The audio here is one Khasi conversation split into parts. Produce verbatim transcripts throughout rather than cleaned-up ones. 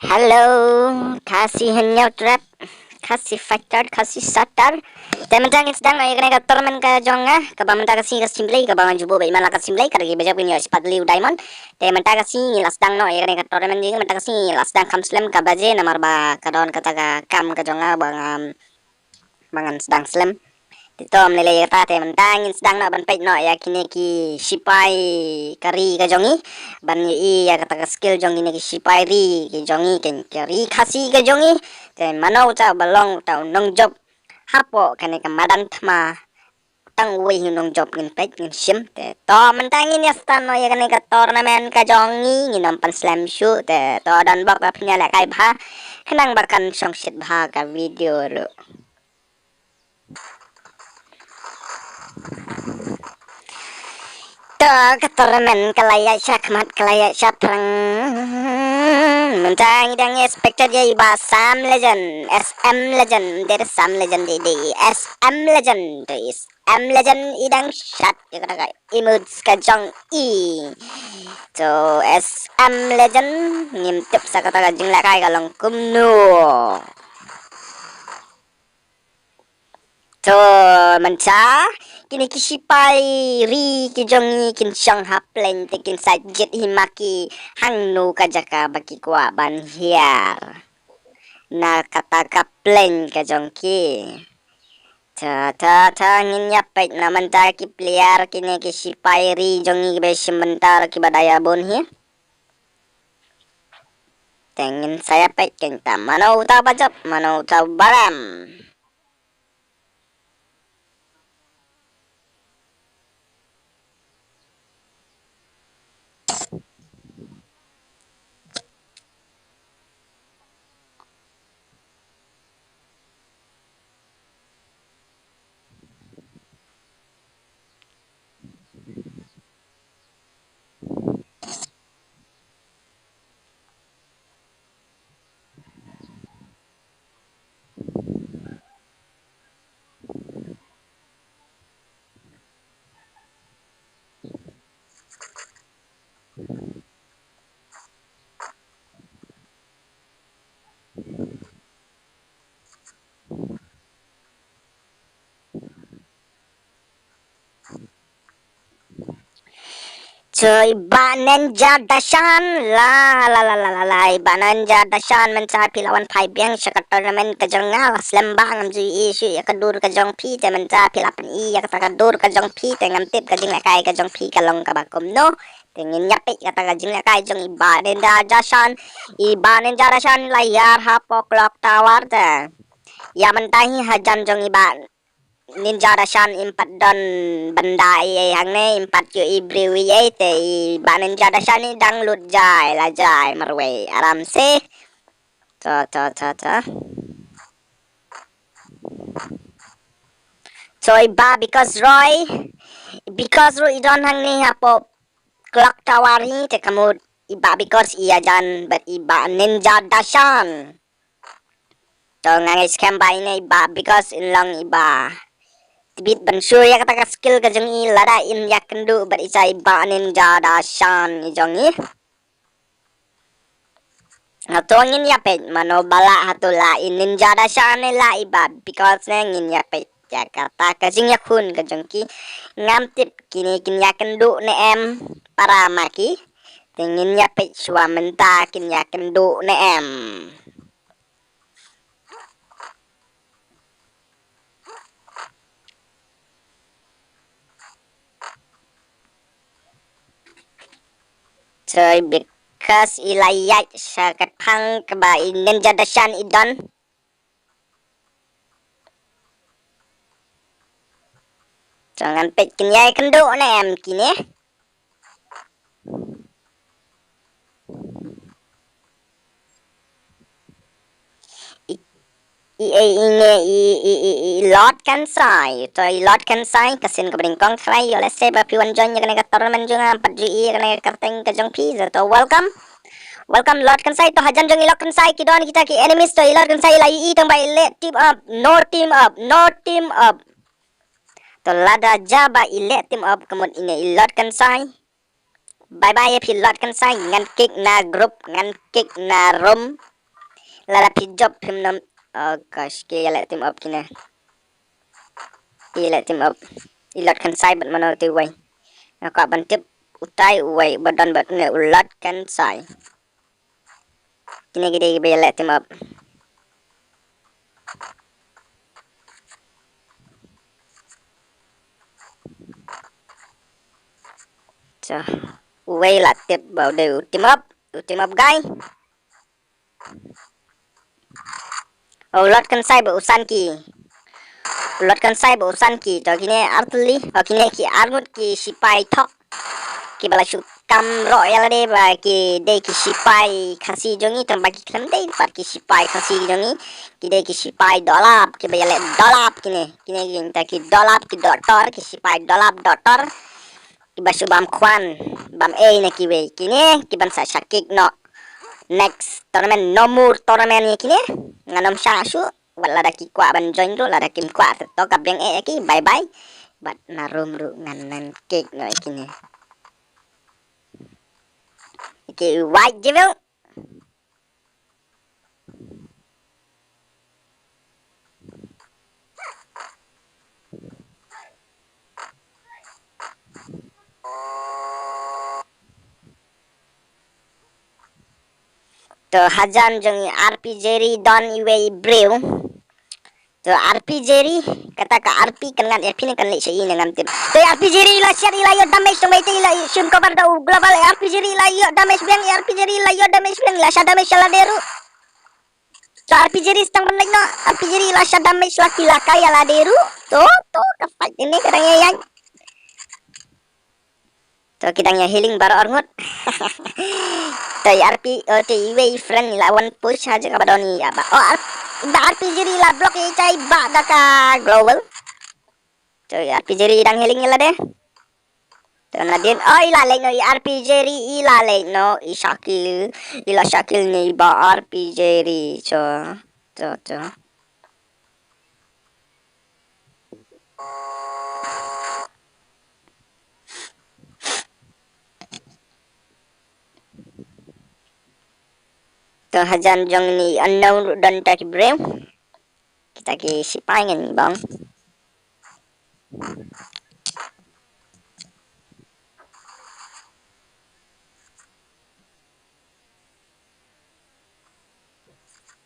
Hello, Khasi Hynñiewtrep, Khasi Fighter, Khasi Satar. Te mynta ngin sdang noh ïa kane ka tournament ka jong nga, kaba mynta ka sngi ka symbai, kaba ngan ju buh beit man la ka symbai, ka dei ba jop ngin ïoh shipat liw diamond. Te mynta ka sngi ngin la sdang noh ïa kane ka tournament jong ngi, mynta ka sngi ngin la sdang kham slem ka baje namar ba ka don kata ka kam ka jong nga ba ngan, ba ngan sdang slem. Te to ym lei lei ïa kata, te mynta ngin sdang noh ban peit noh ïa kine ki shipai ka ri ka jong ngi. Ban ïohi ïa kata ka skill jong kine ki shipai ri ki jong ngi, ki, ki ri Khasi ka jong ngi. Te mano uta ba long uta u nongjop hapoh kane ka madan thma. Tang uwei hi u nongjop, ngin peit ngin shim. Te to mynta ngin ïa start noh ïa kane ka tournament ka jong ngi, ngin ym pan slem shuh. Te to don bok ba phin ïa lehkai bha. Khnang ba kan shong shit bha ka video ruh. To ka tournament ka la ïaid shakhmat, ka la ïaid shaphrang. Mynta ngi dang expected ïa i Bah Sam Legend, S M Legend, dei Sam Legend, dei, dei S M Legend, dei S M Legend i dang shot ïa kata ka emotes ka jong i. To S M Legend, ngim tip sa kata ka jinglehkai ka long kumno. To mynta kine ki shipai ri ki jong ngi kin shong ha plane, te kin sa jied hi ma ki hangno ka jaka ba ki kwah ban hiar na kata ka plane ka jong ki. To, to, to ngin ïa peit noh mynta ki player, kine ki shipai ri jong ngi kiba shim bynta, kiba da ïa bun hi. Te ngin sa ïa peit kein ta mano uta ba jop, mano uta ba rem. To i Bah Ninja Dashan, la la la la la la, i Bah Ninja Dashan, mynta phi la wan phai biang sha ka tournament ka jong nga, la slem bha, ngam ju ïohi shuh ïa ka dur ka jong phi, te mynta phi la pyni ïa kata ka dur ka jong phi, te ngam tip ka jinglehkai ka jong phi ka long kaba kumno. Te ngin ïa peit kata ka jinglehkai jong i Bah Ninja Dashan. I Bah Ninja Dashan la hiar hapoh clock tower te. Ïa mynta hi hajan jong i Bah Ninja Dashan im pat don bynda ei ei hangne, im pat ïohi briew ei ei, te i Bah Ninja Dashan i dang lut jai la jai marwei aram se. To, to, to, to. To i Bah Because Roy, Because Roy i don hangne hapoh clock tower hi, te ka mut i Bah Because i ïajan bad i Bah Ninja Dashan. To nga ngeit skhem ba ine i Bah Because in long i ba tbit ban shu ïa kata ka skill ka jong i lada in ïakynduh bad i sa i Bah Ninja Dashan i jong i. Nga to ngin ïa peit mano ba lah, hato lah i Ninja Dashan ne lah i Bah Because ne, ngin ïa peit ïa kata ka jingïakhun ka jong ki. Ngam tip kine kin ïakynduh ne em para ma ki. Te ngin ïa peit shuwa mynta kin ïakynduh ne em. To i Because i la ïaid sha ka phang kaba i Ninja Dashan i don. To ngan peit kin ïakynduh ne em kine. I, i, i, i, i, i, i, i Lord Kansai. To i Lord Kansai, ka sien kaba nyngkong trai, ïoh lehse ba phi wan join ïa kane ka tournament jong nga, pat ju ïohi ïa kane ka kyrteng ka jong phi. To welcome. Welcome Lord Kansai. To hajan jong i Lord Kansai ki don kita ki enemies, to i Lord Kansai i la ïohi tang ba i leh team up, no team up, no team up. To lada ja ba i leh team up ka mut ine i Lord Kansai. Bye bye ïa phi Lord Kansai, ngan kick na group, ngan kick na room. Lada phi jop phim nym. Oh gosh, ki ïaleh team up kine. Ki ïaleh team up. I Lord Khansai bad mano te uwei. Nga kwah ban tip utai uwei ba don bad une u Lord Khansai. Kine ki dei kiba ïaleh team up. So, uwei la tip ba u dei u team up, u team up guy. O, u Lord Khansai bad u Sanki. U Lord Khansai bad u Sanki. To kine artylli. O, kine ki arngut ki sipai thok. Kiba la shu kam roh ïa lade ba ki dei ki sipai Khasi jong ngi, tang ba ki khlem dei pat ki sipai Khasi jong ngi. Ki dei ki sipai dolap, kiba ïaleh dolap kine. Kine ki ngta ki dolap, ki doktor, ki sipai dolap, doktor. Kiba shu bam khwan, bam ei na kiwei. Kine, kiban sa shah kick noh. Next tournament, no more tournament ïa kine. Ngan ym shah shuh. Wat lada ki kwah ban join ruh, lada kim kwah, to ka biang eh ïa ki, bye bye. Bad na room ruh ngan nang kick noh ïa kine. Ki White Devil. To hajan jong i R P Jerry don iwei i briew. To R P Jerry, kata ka R P kan ngat ïa phi ne kan leit sha i ne ngam tip. To i R P Jerry i la shet i la ïoh damage tang ba ite i la shim cover da u global, i R P Jerry i la ïoh damage biang, i R P Jerry i la ïoh damage biang, i la shah damage sha lade ruh. To R P Jerry stang ban leit noh, R P Jerry i la shah damage la ki la kai ïa lade ruh. To, to, ka fight ine ka dang ïa ïaid. To ki dang ïa healing baroh arngut. To i R P, oh, to iwei i friend i la wan push ha jaka ba don i ba. Oh, R-, ba R P Jerry i la block i chai ba da ka global. To i R P Jerry i dang healing ïa lade. To nadien, oh, i la leit noh i R P Jerry i la leit noh i shah kill, i la shah kill ne i ba R P Jerry. To, to, to. To hajan jong ni unknown ruh don ta ki briew. Kita ki sipai ngan bang.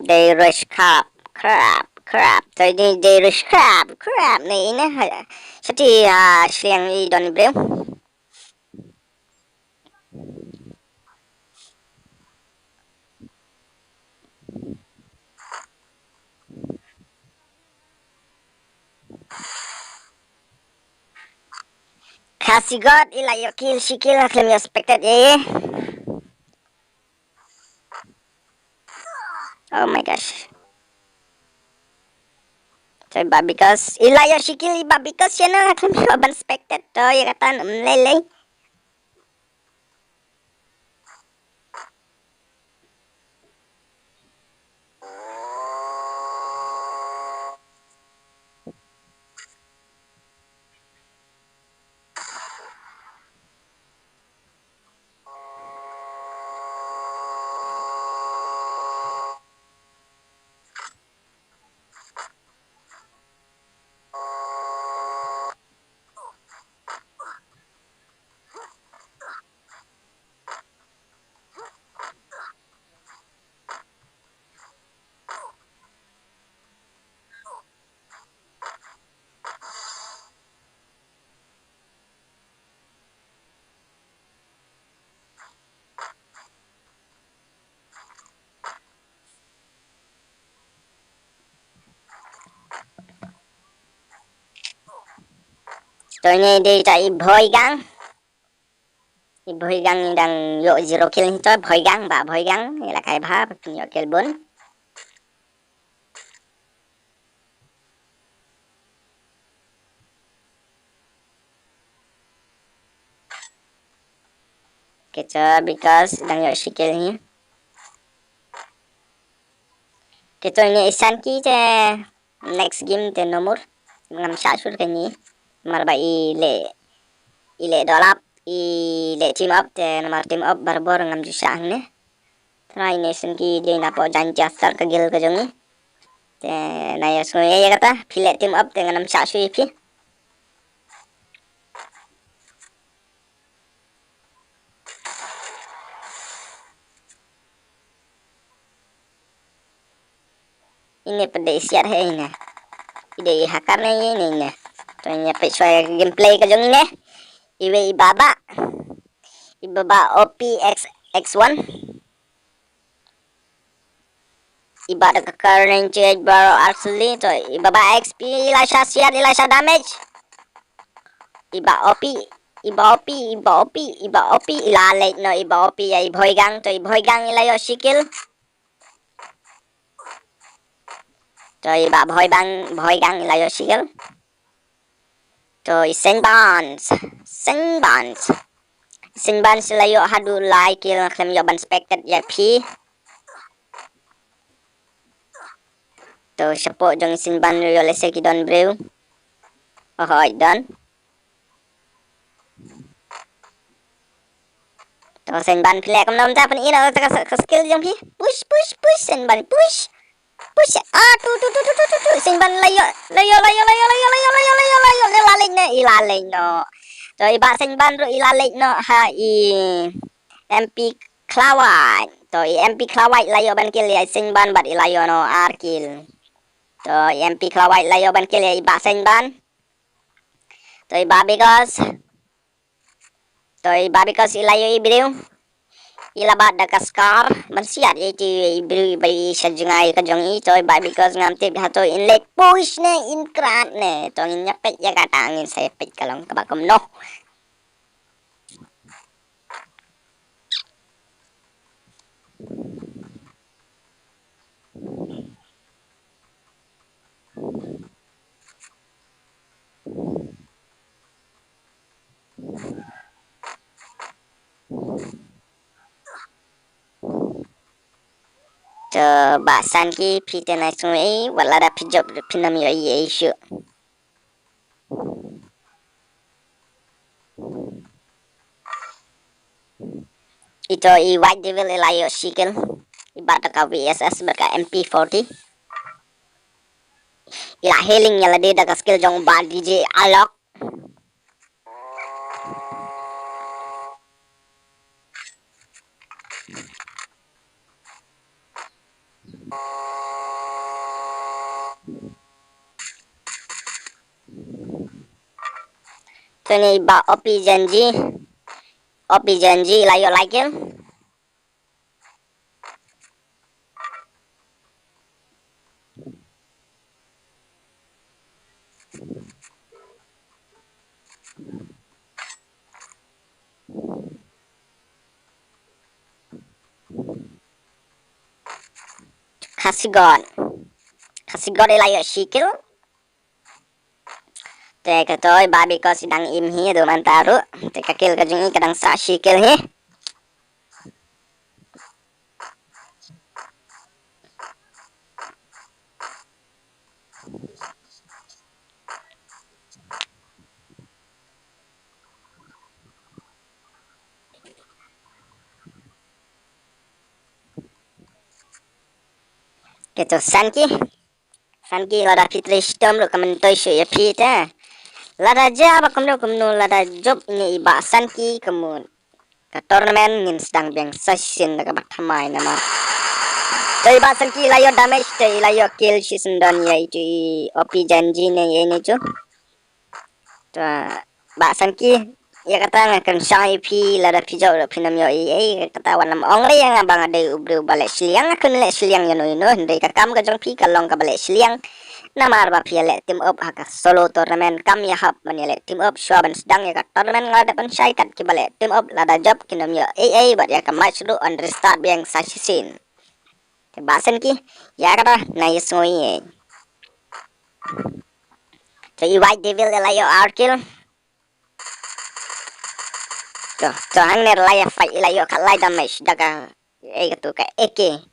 Dei rush crap, crap, crap. To ni dei rush crap, crap. Ni ine ha. Sati ha shliang i don briew. Khasi God, i la ïoh kill, shi kill, ha khlem ïoh expected, ye, ye. Oh my gosh. So, i ba because, i la ïoh shi kill, i ba because, channel, ha khlem ïoh ban expected, to, ïa kata, mm, lei, lei. To ine dei ta i Bhoi Gang. I Bhoi Gang i dang ïoh zero kill hi to, Bhoi Gang, ba Bhoi Gang i la kai bha, ba kin ïoh kill bun. Kito because dang ïoh shi kill hi. Kito ine i Sanki te next game te no more. Ngam shah shuh ka ni. Namar ba i leh, i leh dolap, i leh team up te namar team up barabor ngam ju shah hangne. Trai ne sngewthuh dei na pdeng jaiñ jia star ka guild ka jong i. Te na ïa sngew ïa kata phi leh team up te ngan ym shah shuh ïa phi. Ine pat dei siat he ine. I dei i hacker ne ine ine. To ine peit shuwa gameplay ka jong ine. Iwei i Baba. I Baba O P X X one. I Baba da ka Carnage Barrow Artillery to i Baba X P i la sha siat i la sha damage. I Baba O P, i Baba O P, i Baba O P, i Baba O P i la leit noh i Baba O P ïa i Bhoigang to i Bhoigang i la ïoh shi kill. To i Baba Bhoigang, Bhoigang i la ïoh shi kill. To i Saint Barnes, Saint Barnes. Saint Barnes i la ïoh haduh lai kill nga khlem ïoh ban spectate ïa phi. To shapoh jong i Saint Barnes ïoh lehse ki don briew. Oh hoi don. To Saint Barnes phi leh kumno mynta pyn-i noh ka, ka, ka skill jong phi. Push, push, push Saint Barnes push. Push. Ah tu tu tu tu tu tu tu. Saint Barnes la ïoh, la ïoh, la ïoh, la ïoh, la ïoh, la ïoh, la ïoh, la ïoh, la ïoh, la leit noh, i la leit noh. To i Bah Saint Barnes ruh i la leit noh ha i M P Khlawait. To i M P Khlawait la ïoh ban kill ïa i Saint Barnes bad i la ïoh noh ar kill. To i M P Khlawait la ïoh ban kill ïa i Bah Saint Barnes. To i Bah Bikos. To i Bah Bikos i la ïoh i briew. I la bat da ka Scar ban siat ïa i briew i ba i sha jngai ka jong i. To i Bah Bikos ngam tip hato in leit push ne in krat ne. To ngin ïa peit ïa kata ngin sa ïa peit ka long kaba kumno. To Bah Sanki phi te na sngew ei wat lada phi jop phin ym ïoh ei ei shuh. Ito i White Devil i la ïoh shi kill. I bat da ka V S S bad ka M P forty. I la healing ïa lade da ka skill jong Bah D J Alok. To ne i Bah O P Genji. O P Genji la ïoh lai kill. Khasi God. Khasi God i la ïoh shi kill. Te ka toi Bah Bikos i dang im hi haduh mynta ruh. Te ka kill ka jong i ka dang sah shi kill hi. Kito Sanki. Sanki lada phi trei shitom ruh ka myntoi shuh ïa phi te. Lada jia ba kumno kumno lada jop ine i Bah Sanki ka mut ka tournament ngin sdang biang sa shisien da kaba thymmai namar. Te i Bah Sanki la ïoh damage te i la ïoh kill shisien don ïa itu i O P Genji ne ïa ine ju. Te Bah Sanki ïa kata nga kren shai ïa phi lada phi jop ruh phin ym ïoh ei ei ïa kata wat nym ong re ïa nga ba nga dei u briew ba leh shiliang nga khlem leh shiliang ïano ïano hynrei ka kam ka jong phi ka long kaba leh shiliang. Namar ba phi ïa leh team up ha ka solo tournament kam ïa hap ban ïa leh team up shuwa ban sdang ïa ka tournament nga la dep ban shai kat kiba leh team up lada jop kin ym ïoh ei ei bad ïa ka match ruh yn restart biang sa shisien. Te Bah Sanki ïa kata na ïa sngew ei ei. Te i White Devil ïa la ïoh ar kill. To, to hangne la ïa fight i la ïoh ka lai damage da ka ei katu ka A K.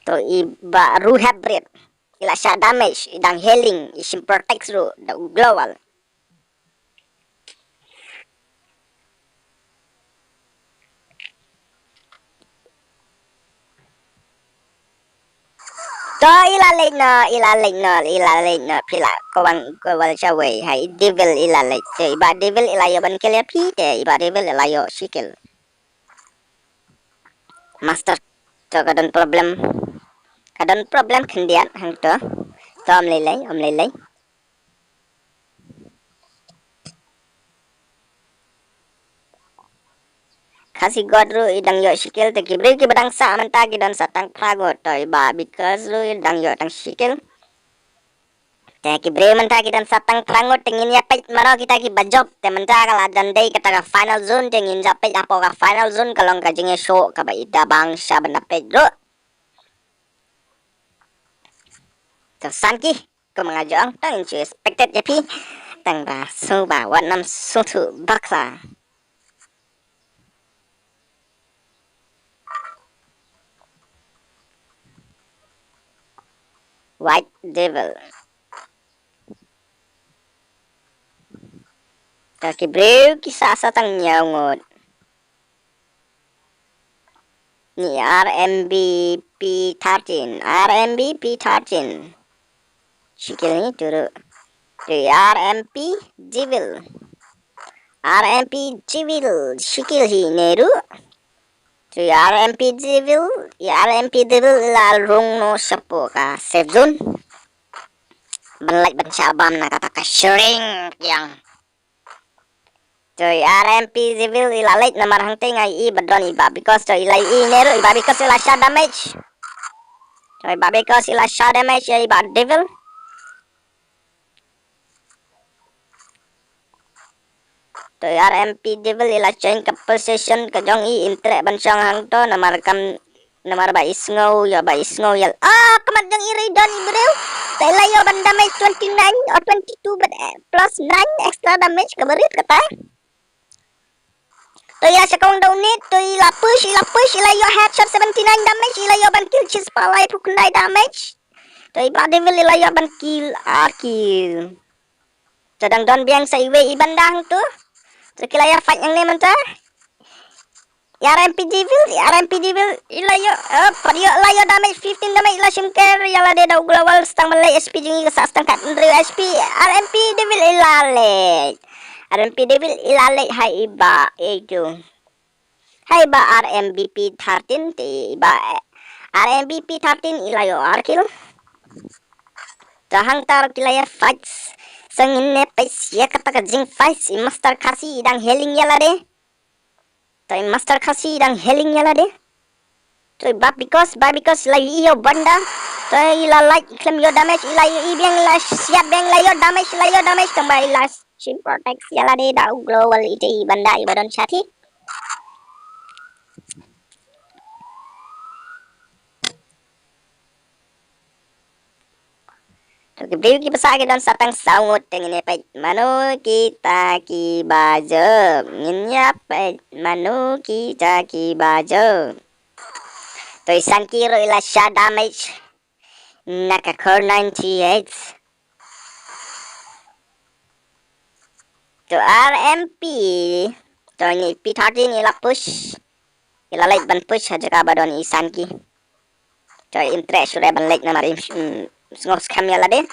To i Bah Ruhab Brit i la shah damage i dang healing i shim protect ruh da u global. To i la leit noh, i la leit noh, i la leit noh, phi la kawang kawal shawei, ha i Devil i la leit. Te i Bah Devil i la ïoh ban kill ïa phi, te i Bah Devil i la ïoh shi kill. Master, to ka don problem. Ka don problem khyndiat hangto. To ym lei lei, ym lei lei. Khasi God ruh i dang ïoh shi kill, te ki briew kiba dang sah mynta ki don sa tang phra ngut. To i Bah Because ruh i dang ïoh tang shi kill. Te ki briew mynta ki don sa tang phra ngut, te ngin ïa peit mano kita kiba jop. Te mynta ka la jan dei kata ka final zone, te ngin ïa peit hapoh ka final zone ka long ka jingïashoh kaba i da bang sha ban da peit ruh. To Sanki, kumba nga ju ong, tang in shu expected ïa phi. Tang ba sngewbha wat nym sngewthuh bakla. White Devil. Ka ki briew ki sah sa tang hynñiew ngut. Ni R M B P thirteen, R M B P thirteen. Shi kill ni turu. Tui R M P Devil. R M P Devil, shi kill hi ne ruh. Tui R M P Devil, i R M P Devil i la rung noh shapoh ka safe zone. Ban leit ban shah bam na kata ka shring yang. Tui R M P Devil i la leit namar hangtei nga i ba don i Bah Because, tui i la i ne ruh i Bah Because i la shah damage. Tui i Bah Because i la shah damage ïa i Bah Devil. Tui R M P Devil i la change ka position ka jong i, im treh ban shong hangto namar kam, namar ba i sngew ïa, ba i sngew ïa. Ah, ka mat jong i ruh i don i briew. Te i la ïoh ban damage twenty nine or twenty two, but, eh, plus nine extra damage kaba rit kata. To i la shah kawang da u nit, to i la push, i la push, i la ïoh headshot seventy nine damage, i la ïoh ban kill shispah laiphew khyndai damage. To i Bah Devil i la ïoh ban kill ar kill. To dang don biang sa iwei i ban dang tu. To ki la ïa fight hangne mynta. I R M P Devil, i R M P Devil i la ïoh, eh, pat ïoh, la ïoh damage fifteen damage, i la shim care ïa lade da u global, sa tang ban leit H P jong i ka sah sa tang khathynriew H P. R M P Devil i la leit. R M P Devil i la leit ha i Bah, eh, tu. Ha i Bah R M B P thirteen, te i Bah, eh, R M B P thirteen i la ïoh ar kill. To hangta ruh ki la ïa fight. Sa ngin ïa peit ïa kata ka jingfight, i Master Khasi i dang healing ïa lade. To i Master Khasi i dang healing ïa lade. To i Bah Because, Bah Because la ïoh banda. To i la lait, i khlem ïoh damage, i la ïoh, i biang, i la siat biang, i la ïoh damage, i la ïoh damage, tang ba i la shim protect ïa lade da u global, ite i banda i ba don shathie. To ki briew kiba sah ki don sa tang saw ngut, te ngin ïa peit mano kita kiba jop. Ngin ïa peit mano kita kiba jop. To i Sanki ruh i la shah damage na ka Kar ninety-eight. To R M P, to i P thirteen i la push. I la leit ban push ha jaka ba don i Sanki. To im treh shuh re ban leit namar im, mm, sngewskhem ïa lade.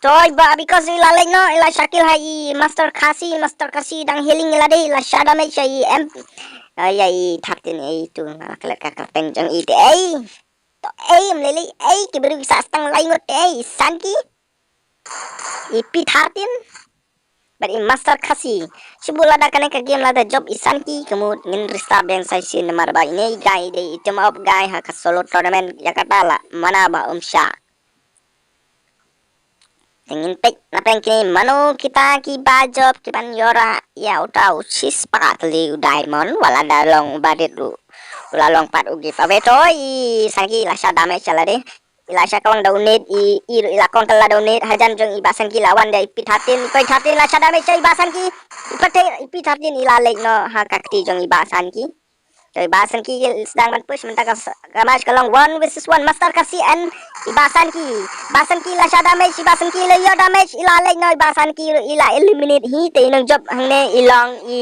To i Bah Because i la leit noh, i la shah kill ha i Master Khasi, Master Khasi dang healing ïa lade, i la shah damage ïa i M, ah, ïa i thirteen, ei tu nga la klet ka kyrteng jong i te, ei. To ei, ym lei lei, ei, ki briew ki sah sa tang lai ngut te, ei, i Sanki, i P thirteen bad i Master Khasi. Shu buh lada kane ka game lada jop i Sanki, ka mut ngin restart biang sa shisien namar ba ine i guy i dei i team up guy ha ka solo tournament, ïa kata la mana ba um shah. Te ngin peit na pdeng kine mano kita kiba jop kiban ïoh rah ïa uta u shispah tylli u diamond, wat la da long uba rit ruh u la long pat u giveaway. To i Sanki i la shah damage ïa lade. I la shah kawang da u nit, i, i, i la kawang da u nit hajan jong i Bah Sanki, la wan da i P thirteen, i P thirteen la shah damage ïa i Bah Sanki. I P thirteen, i P thirteen i la leit noh ha ka kti jong i Bah Sanki. To i Bah Sanki sdang ban push mynta ka, ka match ka long one versus one, Master Khasi and i Bah Sanki. Bah Sanki la shah damage, i Bah Sanki la ïoh damage, i la leit noh i Bah Sanki, i la eliminate hi, te i nongjop hangne i long i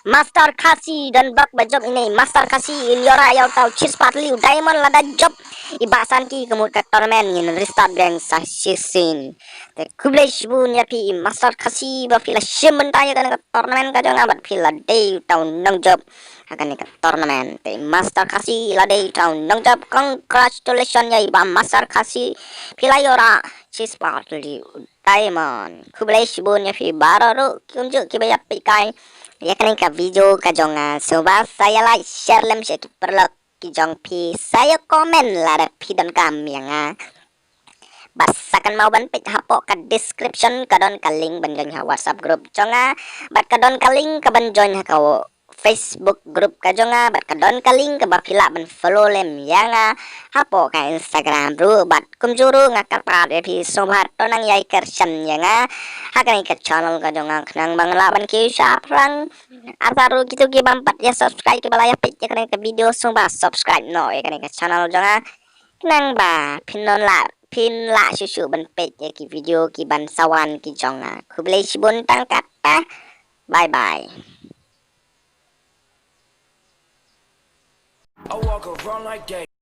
Master Khasi don bok ba jop ine i Master Khasi in ïoh rah ïa uta u Chase Patley u Diamond lada jop i Bah Sankey ka mut ka tournament ngin restart biang sa shisien. Te khublei shibun ïa phi i Master Khasi ba phi la shim bynta ïa kane ka tournament ka jong nga bad phi la dei uta u nongjop ha kane ka tournament. Te i Master Khasi la dei uta u nongjop, congratulations ïa i Bah Master Khasi, phi la ïoh rah Chase Patley u Diamond. Khublei shibun ïa phi baroh ruh kumjuh kiba ïa peit kai ïa kane ka video ka jong nga. Sngewbha sa ïa like share lem sha ki paralok ki jong phi, sa ïa comment lada phi donkam ïa nga. Bad sa kynmaw ban peit hapoh ka description ka don ka link ban join ha WhatsApp group jong nga bad ka don ka link ka ban join ha ka Facebook group ka jong nga bad ka don ka link kaba phi lah ban follow lem ïa nga hapoh ka Instagram ruh. Bad kumjuh ruh nga kyrpad ïa phi sngewbha to nang ïai kyrshan ïa nga ha kane ka channel ka jong nga khnang ba ngan lah ban kiew shaphrang. Artat ruh kito ki bym pat ïa subscribe kiba la ïa peit ïa kane ka video sngewbha subscribe noh ïa kane ka channel jong nga khnang ba phin nang lah, phin lah shuh shuh ban peit ïa ki video ki ban sa wan ki jong nga. Khublei shibun tang kata. Bye bye. I walk around like that.